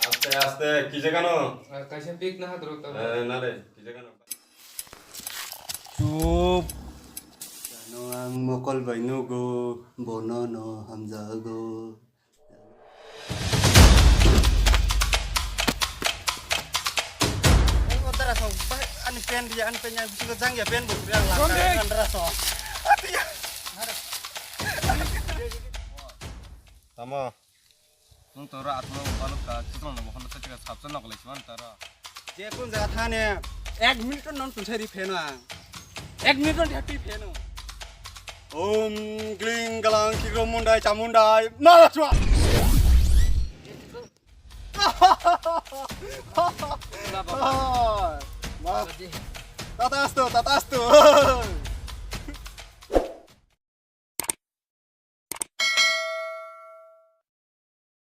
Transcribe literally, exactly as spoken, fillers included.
Aste, aste, kije gano? Ah, kaisa pik na hadro to. Eh, nare, kije gano? Chup. Ano ang mokol bai nugo, bono no hamjago. Ang otara so, bah, ani pen dia, ani pen yang bisingo jang ya pen bo, yang langka, Sonding! Antara so. Tamo. Nwng to oro atma balok ka, chwtwrwng no bokhorno tei chwngno sabsa nok lai chwng taro. Je kun jaga thani ek minute non tun sari pheno ang. Ek minute non happy pheno. Om gling galang kikro mundai chamundai mala chwa. Tatastu, tatastu.